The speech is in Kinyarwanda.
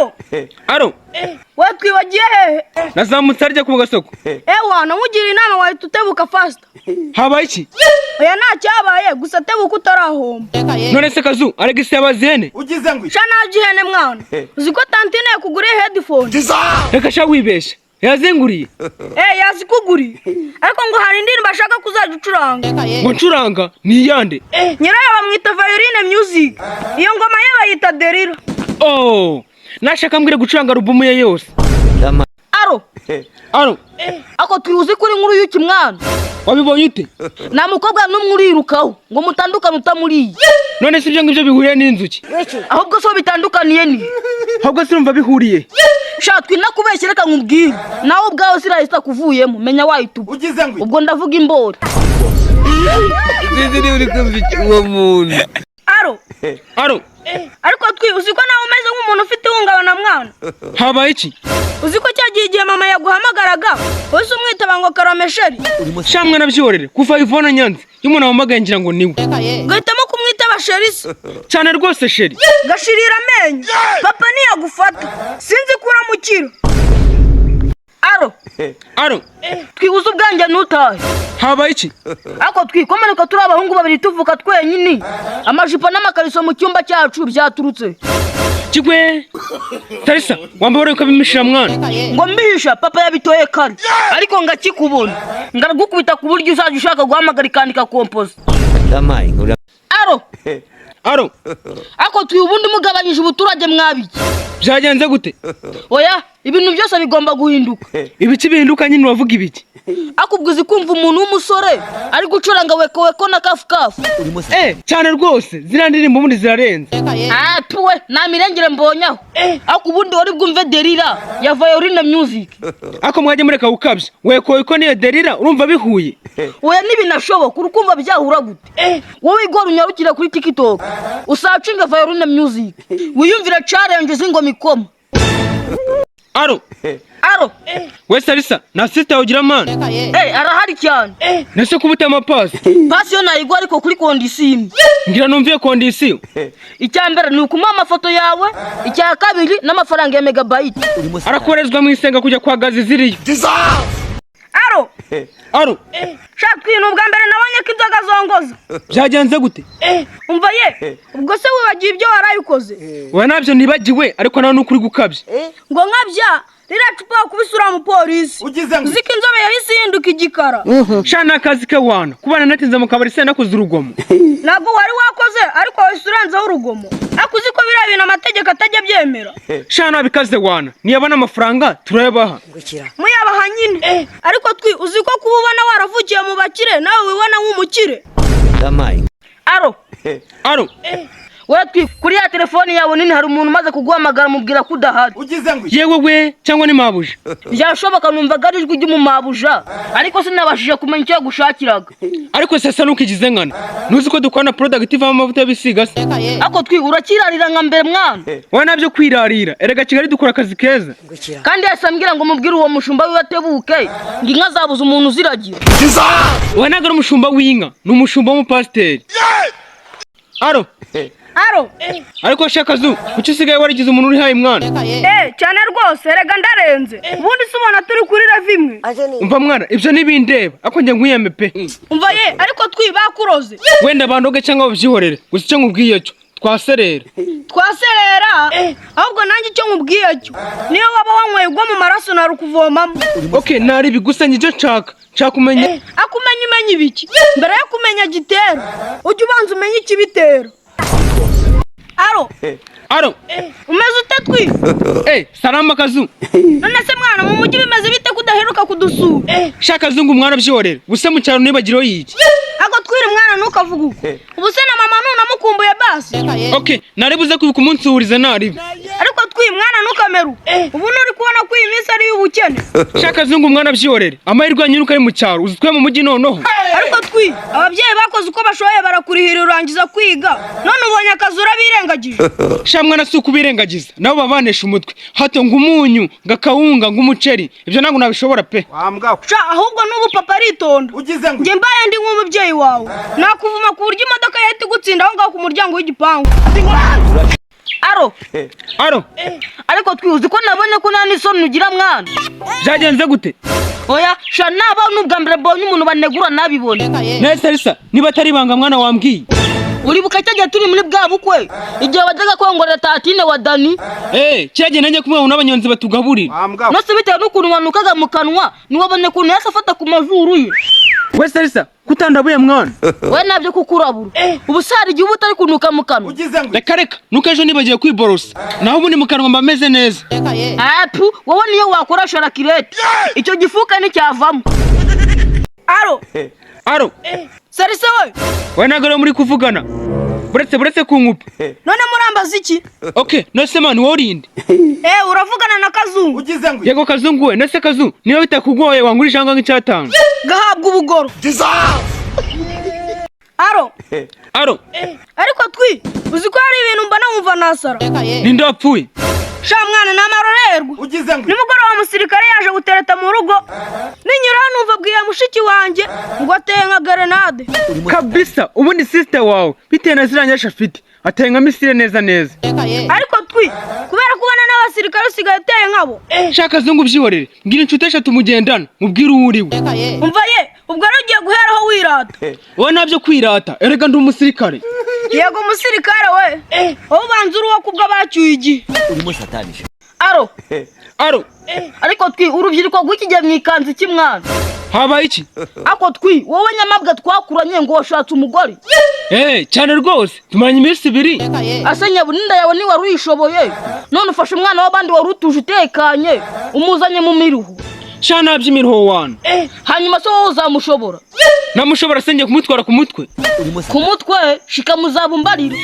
Aro. Aro. We, twibagiye hehe? Nazamutse harya ku gasoko. Ewa, namugira inama wahita utebuka faster. Habaye iki? Oya, nta cyabaye, gusa tebuka utarahomba. None se Kazu, Alex yabaze ihene? Ugize ngo Sha, nabyo ihene mwana, uzi ko tantine yakuguriye headphone? Reka sha, wibesha, yazinguriye? Eh, yazikuguriye, ariko ngo hari indirimbo ashaka kuzajya ucuranga. Ngo ncuranga ni iyande? Nyirayo bamwita Violine Music, iyo ngoma ye bayita Derira. Oh, nashaka mbwire gucuranga alubumu ye yose. Aro. Aro. Ako tuzi kuri nkuru y'uki mwana. Wabibonye ute? Nta mukobwa n'umwe urirukaho ngo mutandukane utamuriye. None se ibyo ngibyo bihuriye n'inzuki? Ahubwo so bitandukaniye ni Ahubwo sinumva bihuriye. Sha, twinakubeshye, reka nkubwire, nawe ubwawe sirahita kuvuyemo menya wayituba. Ugize ngo Ubwo ndavuga imboro. Sinzi niba uri kumva uwo muntu. Aro. Aro. Ariko twi, uzi ko nawe umeze nk'umuntu ufite ihungabana mwana? Habaye iki? Uzi ko cya gihe, igihe mama yaguhamagaraga, wese umwitaba ngo karame chéri? Sha mwana, byihorere. Kuva Ivona Nyanza, iyo umuntu ahamagaye ngira ngo niwe. Ugahitamo kumwitaba chéri se? Cyane rwose, chéri. Gashirira amenyo, papa ntiyagufata, sinzi ko uramukira. Aro. Aro. Twibuze ubwenge ntutahe. Habaye iki? Ariko twikomanuka turi abahungu babiri tuvuka twenyine, amajipo n'amakariso mu cyumba cyacu byaturutse? Kigwe Tarisa, wambabare ukabimishira mwana. Ngo mbihisha? Papa yabitoye kare, ariko ngakikubona ngaragukubita ku buryo uzajya ushaka guhamagara ikandika kompoza. Aro. Aro. Ariko twi, ubundi mugabanyije ubuturage mwabiki? Byagenze gute? Oya, ibintu byose bigomba guhinduka. Ibiki bihinduka nyine? Uravuga ibiki? Ariko ubwo uzi kumva umuntu w'umusore ari gucuranga weko weko na kafu kafu? Eh, cyane rwose, ziriya ndirimbo ubundi zirarenze. Ah, tuwe nta mirengere mbonye aho. Ariko ubundi wari bwumve Derira ya Violine Music? Ariko mwajya mureka gukabya. Weko weko niyo Derira, urumva bihuye? Oya, ntibinashoboka. Uri kumva byahura gute? Wowe igora unyarukire kuri TikTok, usearchinge Violine Music, wiyumvire challenge z'ingoma ikoma. Aro. Aro. We Sarisa, na sister ugira man? Eh, arahari cyane. Nese kubuta amapasi? Pasi yo nayigwa, ariko kuri condition imwe. Ngira numviye condition. Icya mbere ni ukumuha amafoto yawe, icya kabiri n'amafaranga ya megabyte. Arakorezwa mu isenga kujya kwa gazi ziriyo. Aro. Aro. Sha twi, ni ubwa mbere nabonye ko inzoga zongoza. Byagenze gute? Umva ye, ubwo se wibagiwe ibyo waraye ukoze? We, nabyo nibagiwe, ariko nawe nukuri gukabya. Ngo nkabya? Ririya cupa wakubise uriya mupolisi? Ugize ngo Uzi ko inzobe yahise ihinduka igikara? Sha, ni akazi ke wana, kubana natinze mu kabari se nakoze urugomo? Ntabwo wari wakoze, ariko wahise urenzaho urugomo. Ariko uzi ko biriya bintu amategeko atajya abyemera? Sha, nabikaze wana, niyabona amafaranga turayabaha. Muyabaha nyine. Ariko twi, uzi ko kuba ubona waravukiye mu bakire nawe wibona nk'umukire? Aro. Aro. We twi, kuri ya telefoni yawe nini hari umuntu umaze kuguhamagara, mubwira ko udahari. Ugize ngo Yewe we, cyangwa ni mabuja? Byashoboka, numvaga ari ijwi ry'umumabuja, ariko sinabashije kumenya icyo yagushakiraga. Ariko sasa nukigize nkana, ntuzi ko dukorana product ivamo amavuta y'ibisiga se? Ariko twi, urakirarira nka mbere mwana. Wowe nabyo kwirarira, erega Kigali dukora akazi keza. Kandi yahise ambwira ngo mubwire uwo mushumba wiwe atebuke, ngo inka zabuze umuntu uziragira. Wowe, ntabwo ari umushumba w'inka, ni umushumba w'umupasiteri. Aro. Aro. Ariko shakazu, kuki usigaye warigize umuntu uri high mwana? Eh, cyane rwose, erega ndarenze. Ubundi se ubona turi kuri level imwe? Umva mwana, ibyo ntibindeba, ariko njye nkwiyame pe. Umva ye, ariko twi, bakuroze. Wenda bandoge cyangwa babyihorere, gusa icyo nkubwiye cyo twaserera. Twaserera. Ahubwo nanjye icyo nkubwiye cyo, niyo waba wanyweye ugwa mu maraso narukuvomamo. Ok, naribi, gusa njye icyo nshaka kumenya. Akumenya umenya ibiki? Mbere yo kumenya gitera, ujye ubanza umenye ikibitera. Aro. Aro. Umeze ute twi? Eh, salama Kazu. None se mwana, mu mujyi bimeze bite ko udaheruka kudusura? Sha Kazungu mwana, byihorere, gusa mu cyaro nibagireho yiki. Ako twiri mwana, ntukavuge uko. Ubu se na mama ntunamukumbuye basi? Ok, naribuze kwibuka umunsi uhuriza naribi. Ariko twi mwana, ntukamere uko. Ubu nturi kubona ko iyi minsi ari iy'ubukene? Sha Kazungu mwana, byihorere, amahirwe yanyu nuko ari mu cyaro, uzi twe mu mujyi noneho. Ariko twi, ababyeyi bakoze uko bashoboye barakurihira urangiza kwiga, none ubonye akazi urabirengagije. Sha mwana, si ukubirengagiza, nabo babanesha umutwe hato ngo umunyu, ngo akawunga, ngo umuceri, ibyo ntabwo nabishobora pe. Wambwa. Sha, ahubwo n'ubu papa aritonda. Ugize ngo Njye mbaye ndi nk'umubyeyi wawe, nakuvuma ku buryo imodoka yahita igutsinda aho ngaho ku muryango w'igipangu. Aro. Aro. Ariko twiuzi ko nabonye ko nta n'isoni ugira mwana. Byagenze gute? Oya sha, naba n'ubwa mbere mbonye umuntu banegura nabibone. Nese Elisa, niba atari ibanga mwana wambwiye. Uribuka cyagihe turi muri bwa bukwe, igihe wajyaga kongorera tatine wa Dani? Eh, cyagiye nanjye kumwe n'abanyonzi batugaburira. Nose bitewe n'ukuntu wanukaga mu kanwa, ntiwabonye ukuntu yahise afata ku mazuru ye? We Elisa, kutandabuye mwana. We nabyo kukurabura, ubu se hari igihe uba utari kunuka mu kanwa? Reka reka, nuko ejo nibagiye kwiborosa, naho ubundi mu kanwa mba meze neza. Apu, wowe niyo wakoresha rakirete icyo gifuka nticyavamo. Aro. Aro. Sarise we. We ntabwo ariwe muri kuvugana, buretse buretse kunkupa. None murambaza iki? Okay, nose man, wowe urinde? Eh, uravugana na Kazungu. Yego Kazungu we. Nose Kazungu, niba bitakugoye wangura ijanga nk'icyatanu? Gahabwa ubugoro. Aro. Aro. Ariko twi uzi ko hari ibintu mbona wumva nasara. Ninde wapfuye? Sha mwana, ni amarorerwa. Nimugoroba umusirikare yaje gutereta mu rugo, ninyura numva abwiye mushiki wanjye ngo ateye nka gerenade. Kabisa, ubundi sister wawe bitewe na ziriya nyasha afite ateye nka misile neza neza. Ariko twi kubera kubona n'abasirikare usigaye uteye nkabo. Sha Kazungu, byihorere, mbwira inshuti eshatu mugendana, mubwire uwo uriwe. Umva ye, ubwo rero ugiye guheraho wirata? Wowe ntabyo kwirata, erega ndi umusirikare. Yego umusirikare we, wowe ubanza uri uwo kubwo abacyuye igihe. Aro. Aro. Ariko twi, urubyiruko rw'iki gihe mwikanze iki mwana? Habaye iki? Ako twi, wowe nyamabwa twakuranye ngo washatse umugore? Eh, cyane rwose, tumaranye iminsi 2. Ase nyabuninda yawe ntiwari uyishoboye, none ufashe umwana w'abandi wari utuje utekanye umuzanye mu miruho. Sha nabyo imiruho wana. Hanyuma se wowe uzamushobora? Namushobora se ngiye kumutwara ku mutwe? Ku mutwe shika muzaba umbarira.